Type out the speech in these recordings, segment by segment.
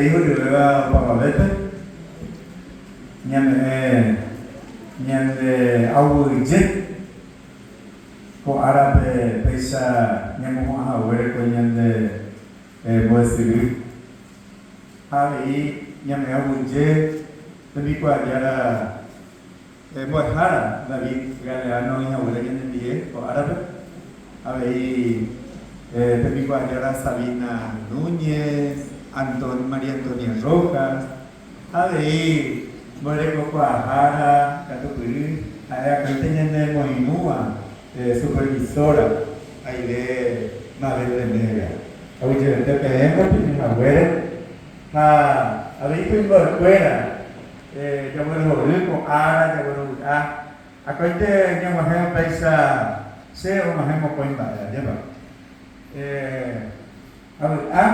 Ojevéva opavavépe ñame'ẽ ñande aguyje ko árape péicha ñamohu'ã haguére ko ñande mbo'esyry ha avei ñame'ẽ aguyje tembikuaajára Mbo'ehára David Galeano oĩhaguére ñanendie ko árape, avei tembikuaajára Sabina Núñez, Anton, María Antonia Rojas, ha avei mbo'erekokuaahára katupyry ha'e akóinte ñanemoirũva supervisora Aide Mabel Venegas. Aguyjevete peẽme peñehaguére ha avei kuimba'ekuéra Jaguerohory ko ára, jaguerovy'a. Akóinte ñag̃uahẽ upéicha che og̃uahẽ mokõi mba'e, ajépa? Avy'a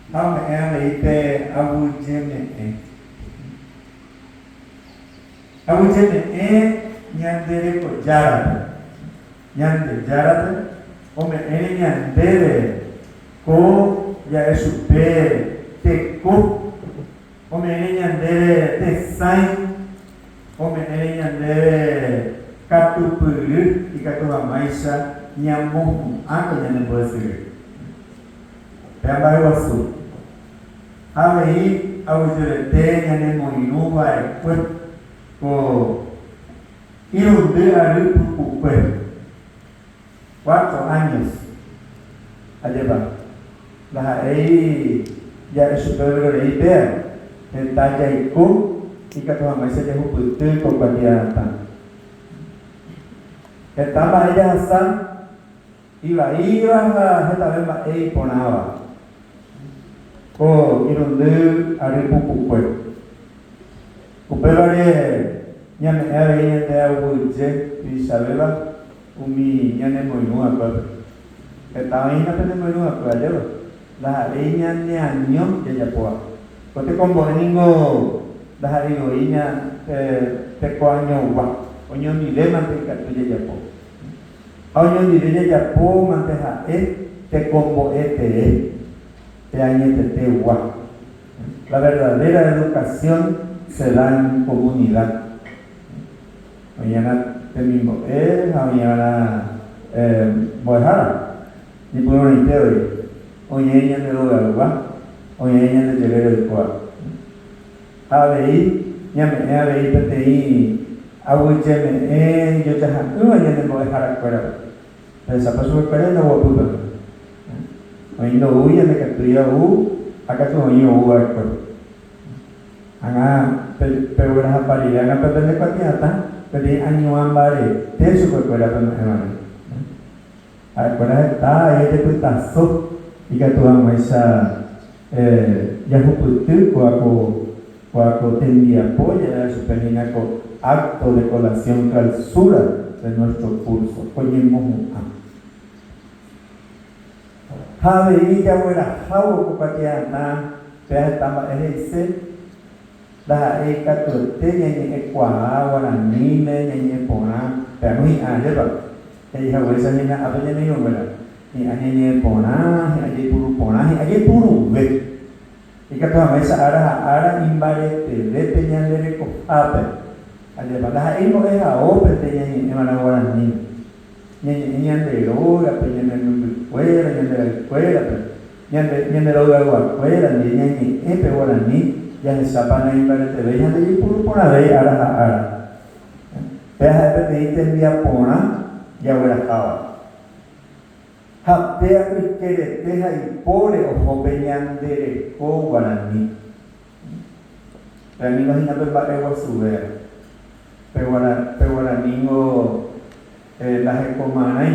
ha ome'ẽ avei pe aguyjeme'ẽ. Aguyjeme'ẽ ñande rekojárape. Ñandejárape ome'ẽre ñandéve ko ja'e chupe teko. Ome'ẽre ñandéve tesãi, ome'ẽre ñandéve katupyry ikatu hag̃uáicha ñamohu'ã ko ñane mbo'esyry. Péva mba'eguasu. Ha avei aguyjevete ñanemoirũ va'ekue ko irundy ary pukukue. Cuatro años. Ajépa, ndaha'éi ja'e chupe overorei péa, heta jaiko ikatu hag̃uáicha jahupyty ko kuatia'atã. Heta mba'e jahasa ivaíva ha hetave mba'e iporãva ko irundy ary pukukue. Upévare ñame'ẽ avei ñande aguyje tuichavéva Umi ñanemoirũ va'ekuépe. Heta oĩ hína penemoirũ va'ekue, ajépa? Ndaha'éi ñaneaño jajapóva. Ko tekombo'e ningo ndaha'éi voi tekoañogua, oñondive mante ikatu jajapo. Ha oñondive jajapo mante ha'e tekombo'e tee, pe añetetegua. La verdadera educación se da en comunidad. Oĩ'arã temimbo'e ha oĩ'arã mbo'ehára, ñepyrũrãite voi, oĩ'ẽ ñande rogaygua, oĩ'ẽ ñande jerére oikóva. Ha avei ñame'ẽ avei peteĩ aguyjeme'ẽ ijojaha'ỹva ñane mbo'eharakuérape. Pehechápa chupekuéra ñandeguapýpe. Oĩ ndoúi ñandekatúi ou ha katu oĩ ou va'ekue. Ág̃a peguerahapa rire ág̃a pe pende kuatia'atã, peteĩ añuã mbarete chupekuéra peme'ẽva'erã. Ha'ekuéra heta ijejepytaso ikatu hag̃uáicha jahupyty kóa ko kóa ko tembiapo ja'éva chupe hína ko acto de colación clausura de nuestro curso, ko ñemohu'ã. Ha avei jaguerahávo ko kuatia'atã péa heta mba'e he'ise, ndaha'éi katuete ñañe'ẽkuaa guaraníme, ñañe'ẽ porã, péa no hi'ã, ajépa? He'i haguéicha hína ápe ñane irũnguéra, hi'ã ñañe'ẽ porã, hi'ã jaipuru porã, hi'ã jaipuruve. Ikatu hag̃uáicha ára ha ára imbareteve pe ñande rekohápe. Ajépa, ndaha'éi mbo'ehaópente ñañe'ẽva'erã guaraníme. Ñañe'ẽ ñande rógape, ñane membykuéra, ñande ra'ykuérape, ñande ñande rogayguakuéra ndive ñañe'ẽ pe guarani jahechápa naimbaretevéi ha ndajaipuru porãvéi ára ha ára. Péa ha'e peteĩ tembiaporã jagueraháva. Ha péa ykerete ha ipóre oho pe ñande reko guarani. Péa ningo hína pe mba'e guasuvéva. Pe guaranígo ndahekomarãi,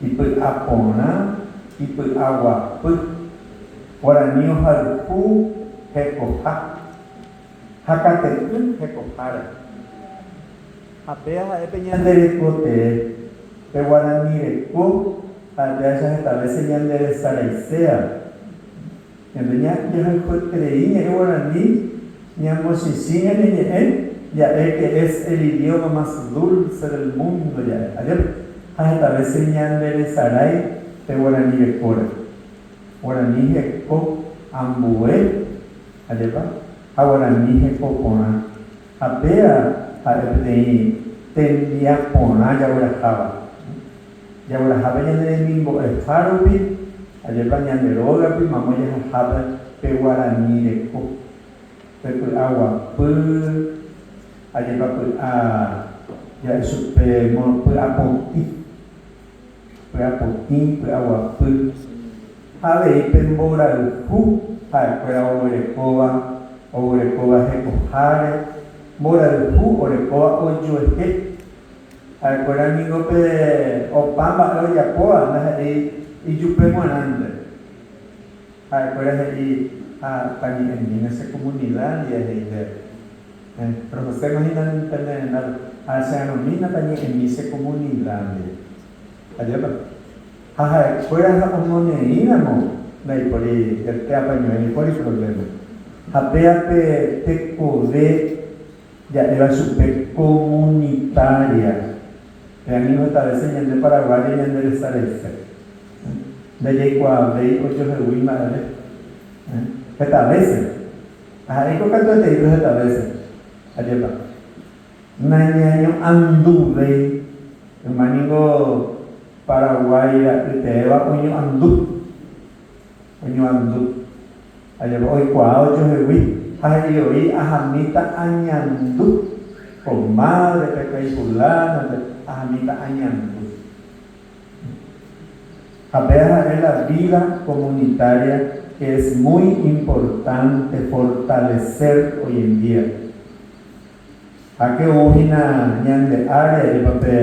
ipy'a porã, ipy'a guapy. Guarani ohayhu hekoha, ha kate'ỹ hekoháre. Ha péa ha'e pe ñande reko tee, pe guarani reko ha'etévaicha heta vése ñande resaraiséva. Ñande jahayhueterei ñe'ẽ guarani, ñamochichĩ ñane ñe'ẽ, ja'e que es el idioma más dulce del mundo ja'e. Ajépa? Ha heta vése ñande resarái pe guarani rekóre. Guarani heko ambue, ajépa, ha guarani heko porã. Ha péa ha'e peteĩ tembiaporã jagueraháva. Jaguerahápe ñane remimbo'eha rupi, ajépa ñande rógape mamo jahahápe pe guarani reko, pe py'aguapy, ajépa py'a ja'e chupe py'apotĩ, py'apotĩ, py'aguapy, ha avei pe mborayhu ha'ekuéra oguerekóva, oguerekóva hekoháre, mborayhu orekóva ojuehe. Ha'ekuéra ningo pe opa mba'e ojapóva ndaha'éi ijupe g̃uarãnte. Ha'ekuéra he'i, Ha tañe'ẽmína che comunidad ndive, he'i ndéve. Rohoséma hína pene rendápe, ha chearõmína tañe'ẽmi che comunidad ndive. Ajépa? Ha ha'ekuéra ha omoneĩramo ndaipóri hete apañuãi, ndaipóri problema. Ha péa pe tekove Ja'éva chupe comunitaria. Péa ningo heta vése ñande paraguayo ñande resarese. Ndajaikuaavéi ojohegui mba'eve. Heta vése. Aha'éiko katuetei pe heta vése. Ajépa. Nañaño'anduvéi. Yma ningo Paraguái ra'yteéva oño'andu. Oñoandu. Ajépa oikuaa ojohegui ha he'i voi ahamíta añandu ko madre pe kai fulano-pe ahamíta añandu. Ha péa ha'e la vida comunitaria que es muy importante fortalecer hoy en día. Ha ke ou hína ñande ári ajépa pe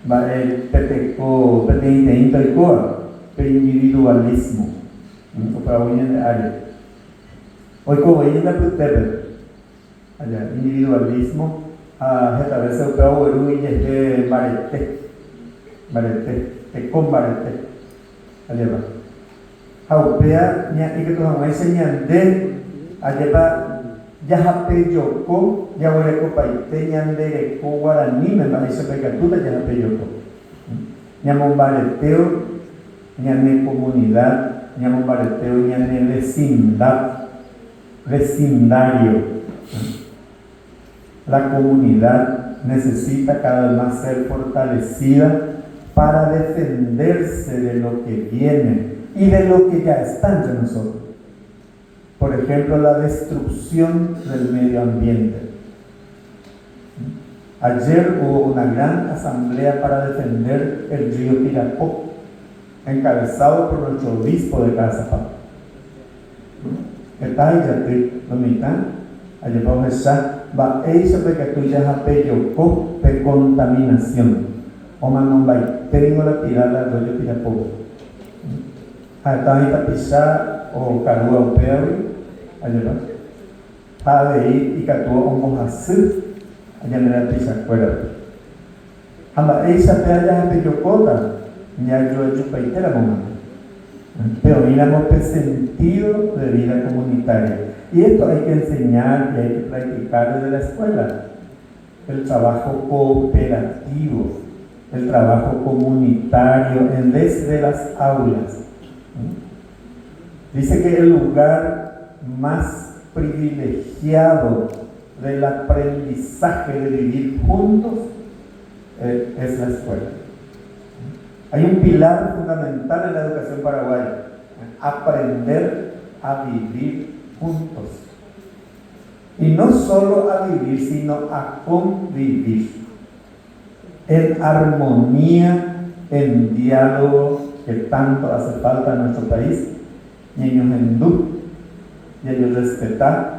mba'e pe teko peteĩteĩnte oikóva, pe individualismo. Upéva ou ñande ári. Oiko voi ñande apytépe. Aja, individualismo ha heta vése upéva ogueru ijehe mbarete, mbarete, teko mbarete. Ajépa. Ha upéva ikatu hag̃uáicha ñande, ajépa jahapejoko jaguerekopaite ñande reko guaraníme mba'éichapa ikatúta jahapejoko. Ñamombaretéo ñane comunidad, ñamombaretéo ñane vecindad, vecindario. La comunidad necesita cada vez más ser fortalecida para defenderse de lo que viene y de lo que ya está entre nosotros. Por ejemplo, la destrucción del medio ambiente. Ayer hubo una gran asamblea para defender el río Pirapó, encabezado por nuestro obispo de Caazapá. Heta ijaty lo mitã, ajépa ohecha mba'éichapa ikatu jahapejoko pe contaminación. Omanombaite ningo la pira la arroyo Pirapópe. Ha heta oĩ tapicha okarúva upévagui, ajépa, ha avei ikatúva ombohasy ñande rapichakuérape. Ha mba'éicha péa jahapejokóta jajoajupaitéramo mante, pe oĩramo pe sentido de vida comunitaria. Y esto hay que enseñar y hay que practicar desde la escuela, el trabajo cooperativo, el trabajo comunitario en vez de las aulas. Dice que el lugar más privilegiado del aprendizaje de vivir juntos eh, es la escuela. Hay un pilar fundamental en la educación paraguaya, aprender a vivir juntos. Y no solo a vivir, sino a convivir. En armonía, en diálogo que tanto hace falta en nuestro país, ñañohendu, jajorrespeta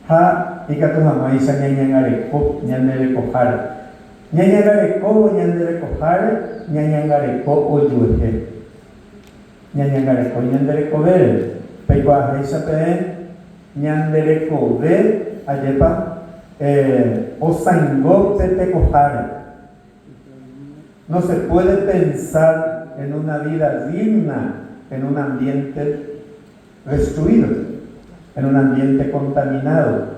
ha ikatu hag̃uáicha ñañangareko ñande rekoháre. Ñañangarekóvo ñande rekoháre, ñañangareko ojuehe. Ñañangareko ñande rekovére. Peikuaaháicha peẽ ñande rekove ajépa osãingo pe tekoháre. No se puede pensar en una vida digna en un ambiente destruido, en un ambiente contaminado.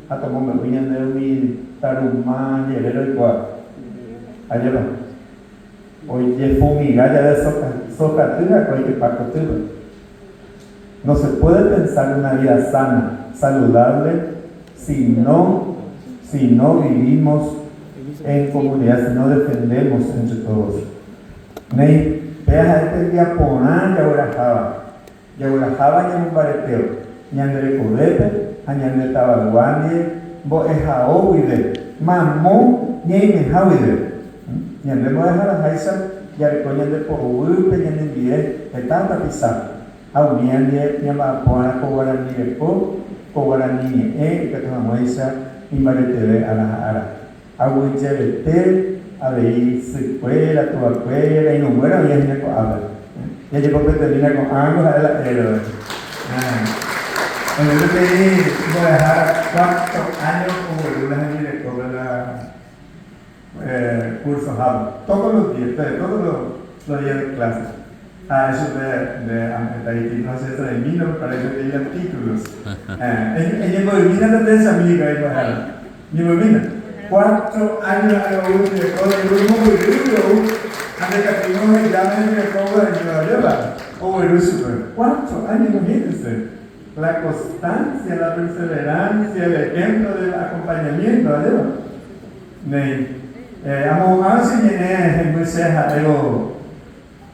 Ha tomombe'u ñande umi taruma jere roikuaa. Ajépa? Ojefumiga jave sokaty ha ko oikepa kotýpe. No se puede pensar una vida sana, saludable, si no, si no vivimos en comunidad, si no defendemos entre todos. Néi, péa ha'e tembiaporã jagueraháva. Jagueraháva ñamombaretévo ñande rekovépe ha ñande tavaygua ndive mbo'ehao guive, mamo ñaimeha guive. Ñande mbo'eharaháicha jareko ñande poguýpe ñanendie heta tapicha ha umía ndive ñamba'apo'arã ko guarani reko, ko guarani ñe'ẽ ikatu hag̃uáicha imbareteve ára ha ára. Aguyjevete avei sykuéra, tuvakuéra, irũnguéra oĩva hína ko'ápe. Jajepopetemína ko'ág̃a ha'e la héroe. Oime peteĩ mbo'ehára cuatro áño ogueru la hembirekópe la curso-hápe. Todos los días, todos los días de clase. Ha'e chupe nde ame'ẽta itítulo ha che traimína prepara chupe la títulos. Eñembo'ymína tatechami karai mbo'ehára. Ñemomína, cuatro áño ha'e ou hembireko ogueru mombyrýgui ou, ha ndaikatúi ohejáma hembireko oguerañóva ajépa ogueru chupe. Cuatro áño imagínense, la constancia, la perseverancia, el ejemplo del acompañamiento, ajépa. Néi, amohu'ãvo che ñe'ẽ hemby che ha'évo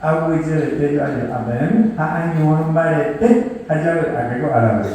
aguyjevete joajo'a peẽme ha añuã mbarete ha javy'áke ko árape.